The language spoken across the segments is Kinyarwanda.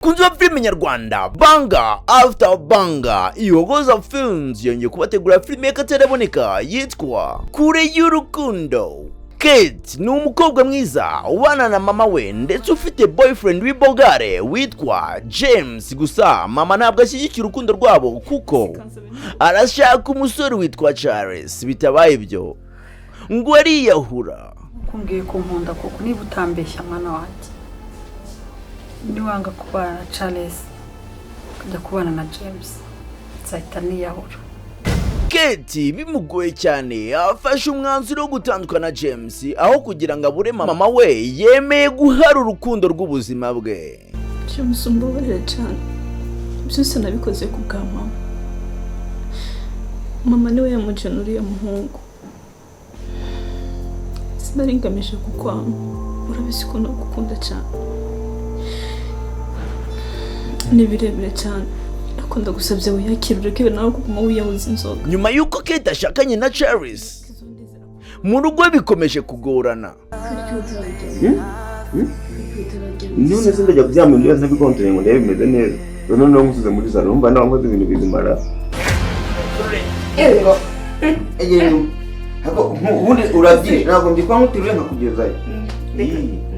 Bakunzi ba filime nyarwanda, banger after banger, Ihogoza Films yongeye kubategura filime y'akataraboneka yitwa Kure y'Urukundo. Kate ni umukobwa mwiza ubana na mama we ndetse ufite boyfriend w'ibogare witwa James. Gusa mama ntabwo ashyigikira urukundo rwabo kuko arashaka umusore witwa Charles, bitabaye ibyo ngo ariyahura. Kumbwiye ko nkunda koko, niba utambeshya mwana wanjye, niwanga kubana na Charles ukajya kubana na James, nzahita niyahura. Kate bimugoye cyane afashe umwanzuro wo gutandukana na James aho kugira ngo abure mama we yemeye guhara urukundo rw'ubuzima bwe. James, umbabarire cyane, byose nabikoze ku bwa mama. Mama niwe yamujyana uriya muhungu. Sinari ngamije kukwanga, urabizi ko nagukunda cyane. Ni birebire cyane, ariko ndagusabye wiyakire, ureke nawe kuguma wiyahuza inzoga. Nyuma y'uko Kate ashakanye na Charles, mu rugo bikomeje kugorana. None se ndajya kuryama ibintu byose ntabikontoreye ngo ndebe bimeze neza, noneho nkusize muri salo, numva nawe nkoze ibintu bizimara? Yego. Ubundi urabyishe, ntabwo mbyikwa nkuteruye nkakugezayo.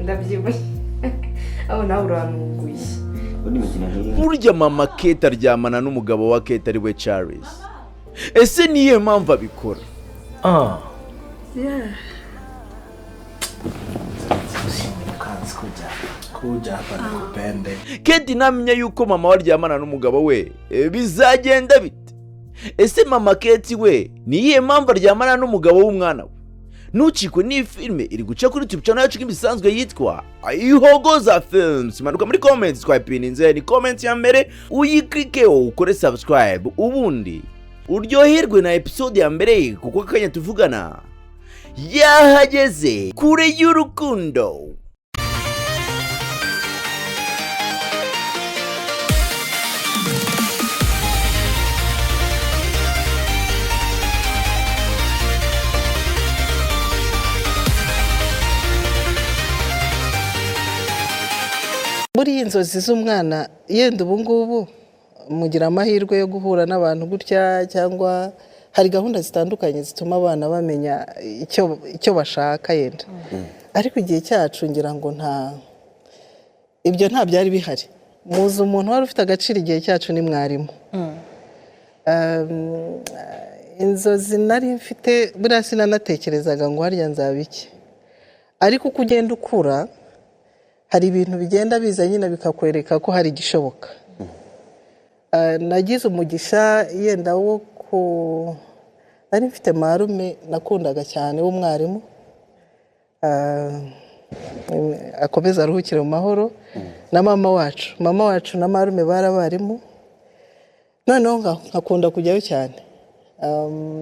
Ndabyibushye aho, nawe urantunguye. Ubundi imikino nk'iyi. Burya mama Kate aryamana n'umugabo wa Kate ari we Charles. Ese niyo mpamvu abikora? Ah. Kuja hapa nikupende. Kate namenya yuko mama we aryamana n'umugabo we, bizagenda bite? Ese mama Kate we ni iyihe mpamvu aryamana n'umugabo w'umwana we? Ntucikwe n'iyi filime iri guca kuri YouTube channel yacu nk'ibisanzwe yitwa Ihogoza Films. Manuka muri comments, twapininze ni comment ya mbere, uyikirikeho ukore subscribe, ubundi uryoherwe na episode ya mbere, kuko akanya tuvugana yahageze, Kure y'Urukundo. Buriya inzozi z'umwana, yenda ubu ngubu mugira amahirwe yo guhura n'abantu gutya, cyangwa hari gahunda zitandukanye zituma abana bamenya icyo bashaka yenda, ariko igihe cyacu ngira ngo nta ibyo, nta byari bihari. Muzi umuntu wari ufite agaciro igihe cyacu ni mwarimu. Inzozi nari mfite, buriya sinanatekerezaga ngo harya nzaba iki, ariko uko ugenda ukura hari ibintu bigenda biza nyine bikakwereka ko hari igishoboka. Nagize umugisha yenda wo ku nari mfite marume nakundaga cyane w'umwarimu, akomeze aruhukire mu mahoro, na mama wacu. Mama wacu na marume bari abarimu, noneho nkakunda kujyayo cyane.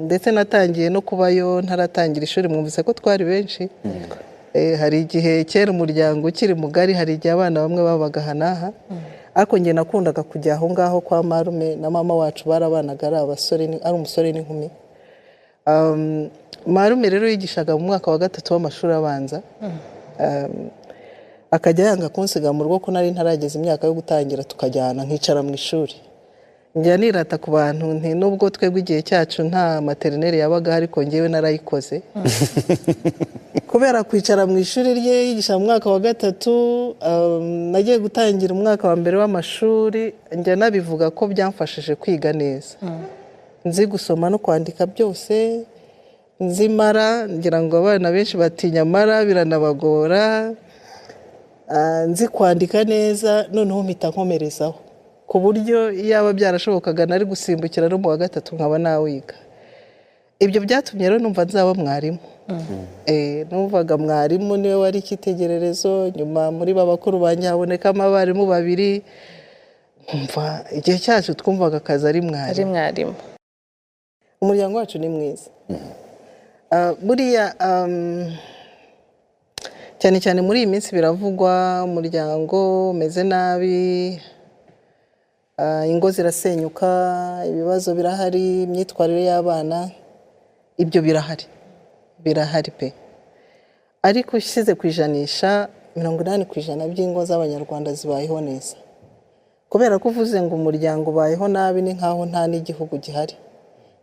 Ndetse natangiye no kubayo ntaratangira ishuri. Mwumvise ko twari benshi. Hari igihe kera umuryango ukiri mugari, hari igihe abana bamwe babaga aha n'aha, ariko njye nakundaga kujya aho ngaho kwa marume na mama wacu. Barabanaga ari abasore ari umusore n'inkumi. Marume rero yigishaga mu mwaka wa gatatu w'amashuri abanza, akajya yanga kunsiga mu rugo ko nari ntarageza imyaka yo gutangira, tukajyana nkicara mu ishuri. Njya nirata ku bantu nti nubwo twebwe igihe cyacu nta maternelle yabaga, ariko njyewe narayikoze kubera kwicara mu ishuri rye yigisha mu mwaka wa gatatu. Nagiye gutangira umwaka wa mbere w'amashuri, njya nabivuga ko byamfashije kwiga neza, nzi gusoma no kwandika byose, nzi mara. Ngira ngo abana benshi batinya mara biranabagora. Nzi kwandika neza, noneho mpita nkomerezaho ku buryo iyaba byarashobokaga nari gusimbukira no mu wa gatatu nkaba nawiga. Ibyo byatumye rero numva nzaba mwarimu. Numvaga mwarimu niwe wari icyitegererezo. Nyuma muri ba bakuru banjye habonekamo abarimu babiri. Nkumva igihe cyacu twumvaga akazi ari ari mwarimu. Mwarimu. Umuryango wacu ni mwiza. Buriya cyane cyane muri iyi minsi biravugwa umuryango umeze nabi, ingo zirasenyuka, ibibazo birahari, imyitwarire y'abana, ibyo birahari, birahari pe. Ariko ushyize ku ijanisha, 80% by'ingo z'Abanyarwanda zibayeho neza. Kubera ko uvuze ngo umuryango ubayeho nabi, ni nkaho nta n'igihugu gihari,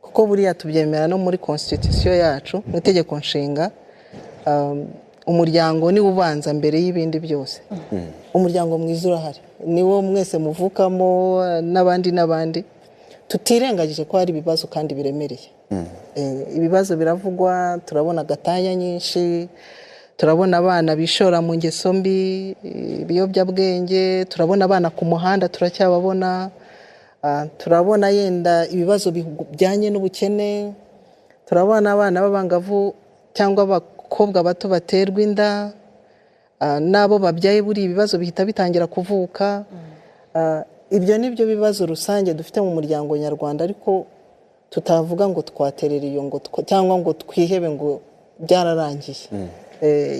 kuko buriya tubyemera no muri constitution yacu, mu itegeko nshinga, umuryango niwo ubanza mbere y'ibindi byose. Umuryango mwiza urahari, niwo mwese muvukamo n'abandi n'abandi, tutirengagije ko hari ibibazo kandi biremereye. Ibibazo biravugwa, turabona gatanya nyinshi, turabona abana bishora mu ngeso mbi, ibiyobyabwenge, turabona abana ku muhanda, turacyababona. Turabona yenda ibibazo bijyanye n'ubukene, turabona abana b'abangavu cyangwa abakobwa bato baterwa inda, n'abo babyaye buri ibibazo bihita bitangira kuvuka. Ibyo ni byo bibazo rusange dufite mu muryango nyarwanda, ariko tutavuga ngo twaterera iyo ngo cyangwa ngo twihebe ngo byararangiye.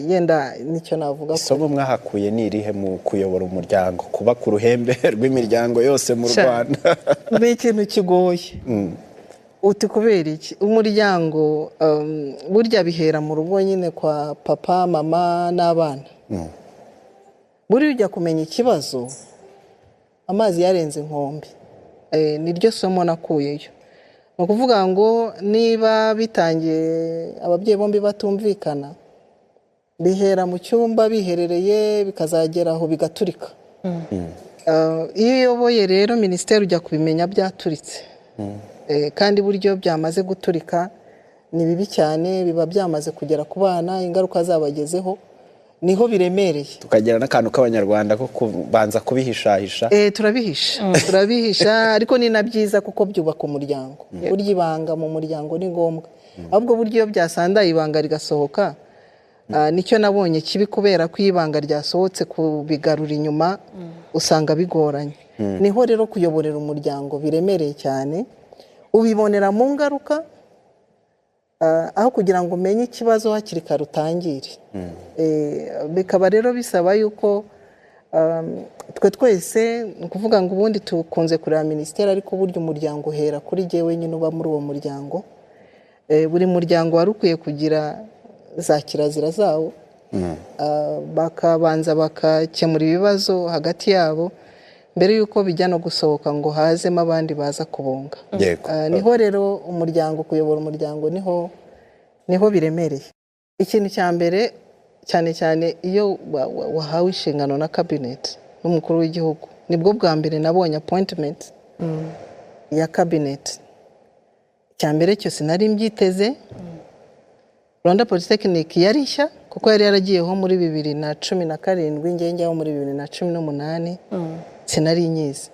Yenda nicyo navuga. Isomo mwahakuye ni irihe mu kuyobora umuryango, kuba ku ruhembe rw'imiryango yose mu Rwanda? Ni ikintu kigoye. Uti kubera iki? Umuryango, burya bihera mu rugo nyine, kwa papa, mama n'abana. Buriya ujya kumenya ikibazo amazi yarenze inkombe. Niryo somo nakuyeyo. Ni ukuvuga ngo niba bitangiye ababyeyi bombi batumvikana, bihera mu cyumba biherereye, bikazagera aho bigaturika. Iyo uyoboye rero minisiteri, ujya kubimenya byaturitse. Kandi buryo byamaze guturika ni bibi cyane, biba byamaze kugera ku bana, ingaruka zabagezeho, niho biremereye. Tukagira n'akantu k'Abanyarwanda ko kubanza kubihishahisha. Turabihisha, ariko ni na byiza kuko byubaka umuryango. Burya ibanga mu muryango ni ngombwa. Ahubwo burya iyo byasandaye ibanga rigasohoka, nicyo nabonye kibi, kubera ko iyo ibanga ryasohotse kubigarura inyuma usanga bigoranye. Niho rero kuyoborera umuryango biremereye cyane, ubibonera mu ngaruka, aho kugira ngo umenye ikibazo hakiri kare utangire. Bikaba rero bisaba yuko twe twese, ni ukuvuga ngo ubundi tukunze kureba minisiteri, ariko burya umuryango uhera kuri jyewe nyine uba muri uwo muryango. Buri muryango wari ukwiye kugira za kirazira zawo, bakabanza bakakemura ibibazo hagati yabo mbere y'uko bijya no gusohoka ngo hazemo abandi baza kubunga. Niho rero umuryango, kuyobora umuryango niho biremereye. Ikintu cya mbere, cyane cyane iyo wahawe inshingano na cabinet n'umukuru w'igihugu, nibwo bwa mbere nabonye appointment ya cabinet. Icya mbere cyose nari mbyiteze. Rwanda Polytechnic yari nshya, kuko yari yaragiyeho muri 2017, njye njyaho muri 2018. Sinari nyizi.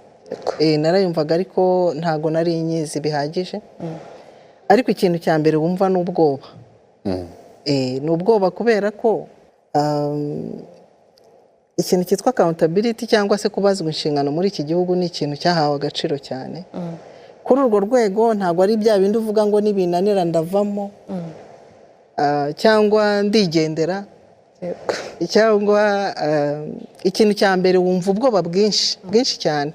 Narayumvaga ariko ntago nari nyizi bihagije. Ariko ikintu cya mbere wumva ni ubwoba. Ni ubwoba kubera ko ikintu cyitwa accountability cyangwa se kubazwa inshingano muri iki gihugu ni ikintu cyahawe agaciro cyane. Kuri urwo rwego ntabwo ari bya bindi uvuga ngo nibinanira ndavamo, cyangwa ndigendera, cyangwa ikintu cya mbere wumva ubwoba bwinshi bwinshi cyane,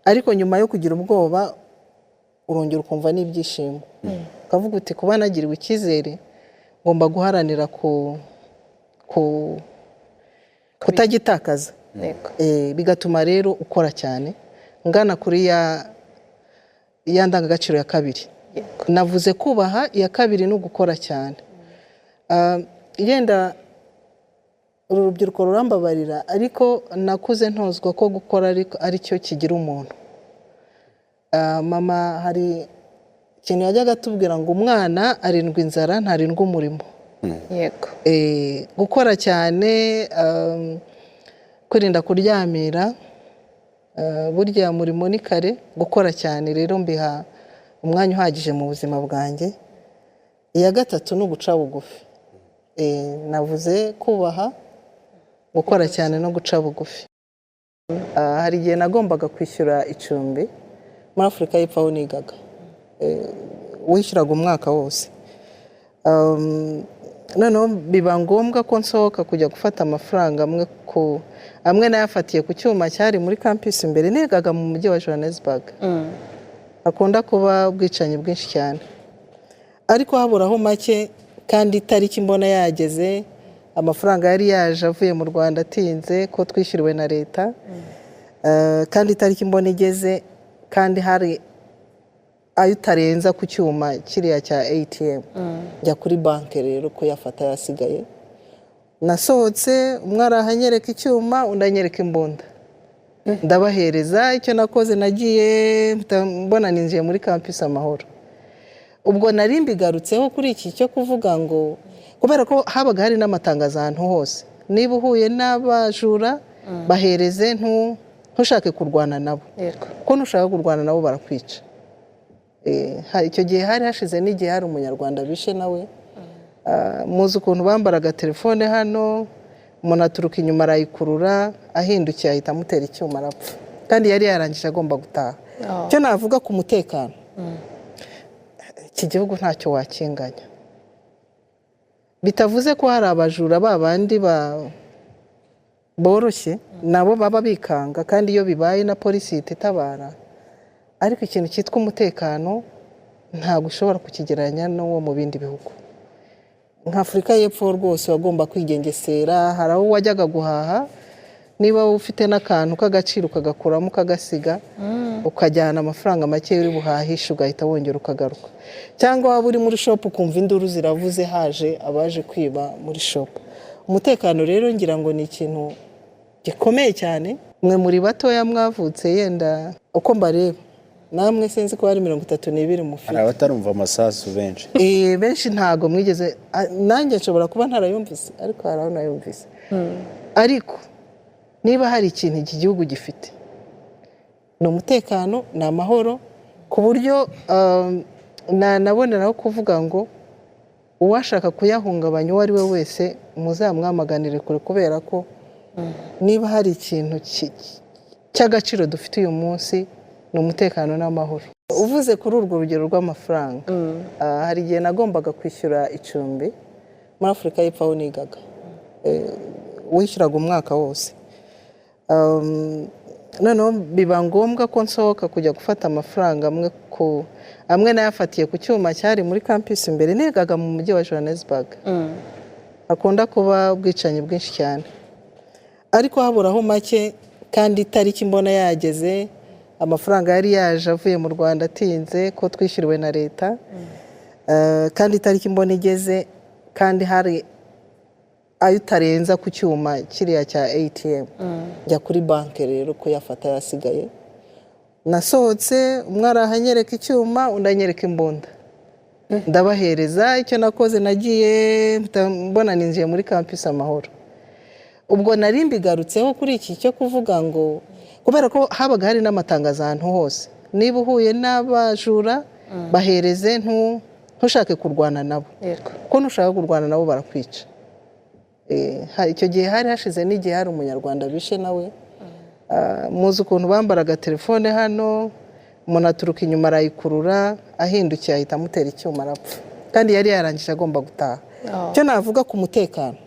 ariko nyuma yo kugira ubwoba urongera ukumva n'ibyishimo, ukavuga uti kuba nagiriwe icyizere ngomba guharanira ku kutagitakaza. Bigatuma rero ukora cyane. Ngana kuri ya ndangagaciro ya kabiri, navuze kubaha, iya kabiri ni ugukora cyane. Yenda uru rubyiruko rurambabarira, ariko nakuze ntozwa ko gukora ari cyo kigira umuntu. Mama hari ikintu yajyaga atubwira ngo umwana arindwa inzara, ntarindwa umurimo. Gukora cyane, kwirinda kuryamira, burya murimo ni kare. Gukora cyane rero mbiha umwanya uhagije mu buzima bwanjye. Iya gatatu ni uguca bugufi. Navuze kubaha, gukora cyane no guca bugufi. Hari igihe nagombaga kwishyura icumbi muri Afurika y'Epfo aho nigaga. Wishyuraga umwaka wose. Noneho biba ngombwa ko nsohoka kujya gufata amafaranga amwe nayafatiye ku cyuma cyari muri campus imbere. Nigaga mu mujyi wa Johannesburg, hakunda kuba ubwicanyi bwinshi cyane, ariko haburaho make kandi itariki mbona yageze. Amafaranga yari yaje avuye mu Rwanda atinze, ko twishyuriwe na leta. Kandi itariki mbona igeze, kandi hari ayo utarenza ku cyuma kiriya cya ATM, njya kuri banki rero kuyafata yasigaye. Nasohotse, umwe arahanyereka icyuma, undi anyereka imbunda, ndabahereza. Icyo nakoze, nagiye mpita mbona ninjiye muri campus amahoro. Ubwo nari mbigarutseho kuri iki cyo kuvuga ngo kubera ko habaga hari n'amatangazo ahantu hose, niba uhuye n'abajura bahereze, ntushake kurwana nabo, kuko nushaka kurwana nabo barakwica. Icyo gihe hari hashize n'igihe hari Umunyarwanda bishe nawe. Muzi ukuntu bambaraga telefone hano, umuntu aturuka inyuma arayikurura, ahindukiye ahita amutera icyuma arapfa, kandi yari yarangije agomba gutaha. Icyo navuga ku mutekano, iki gihugu ntacyo wakinganya. Bitavuze ko hari abajura ba bandi boroshye nabo baba bikanga, kandi iyo bibaye na polisi ihita itabara. Ariko ikintu cyitwa umutekano ntabwo ushobora kukigereranya n'uwo mu bindi bihugu nka Afurika y'Epfo. Rwose wagomba kwigengesera. Hari aho wajyaga guhaha, niba ufite n'akantu k'agaciro ukagakuramo ukagasiga, ukajyana amafaranga make uri buhahishe, ugahita wongera ukagaruka. Cyangwa waba uri muri shop ukumva induru ziravuze, haje abaje kwiba muri shop. Umutekano rero ngira ngo ni ikintu gikomeye cyane. Mwe muri batoya, mwavutse yenda uko mbareba namwe sinzi ko hari 32 mufite. Hari abatarumva amasasu benshi. Benshi ntago mwigeze. Nanjye nshobora kuba ntarayumvise, ariko hari aho nayumvise. Ariko niba hari ikintu iki gihugu gifite ni umutekano, ni amahoro, ku buryo nanaboneraho kuvuga ngo uwashaka kuyahungabanya uwo ari we wese muzamwamaganire kure, kubera ko niba hari ikintu cy'agaciro dufite uyu munsi ni umutekano n'amahoro. Uvuze kuri urwo rugero rw'amafaranga, hari igihe nagombaga kwishyura icumbi muri Afurika y'Epfo aho nigaga. Wishyuraga umwaka wose. Noneho biba ngombwa ko nsohoka kujya gufata amafaranga amwe, ku amwe nayafatiye ku cyuma cyari muri campus imbere. Nigaga mu mujyi wa Johannesburg, hakunda kuba ubwicanyi bwinshi cyane, ariko haburaho make kandi itariki mbona yageze. Amafaranga yari yaje avuye mu Rwanda atinze, ko twishyuriwe na leta. Kandi itariki mbona igeze, kandi hari ayo utarenza ku cyuma kiriya cya ATM, njya kuri banki rero kuyafata yasigaye. Nasohotse, umwe arahanyereka icyuma, undi anyereka imbunda, ndabahereza. Icyo nakoze, nagiye mpita mbona ninjiye muri campus amahoro. Ubwo nari mbigarutseho kuri iki cyo kuvuga ngo kubera ko habaga hari n'amatangazo ahantu hose, niba uhuye n'abajura bahereze, ntushake kurwana nabo, kuko nushaka kurwana nabo barakwica. Icyo gihe hari hashize n'igihe hari Umunyarwanda bishe nawe. Muzi ukuntu bambaraga telefone hano, umuntu aturuka inyuma arayikurura, ahindukiye ahita amutera icyuma arapfa, kandi yari yarangije agomba gutaha. Icyo navuga ku mutekano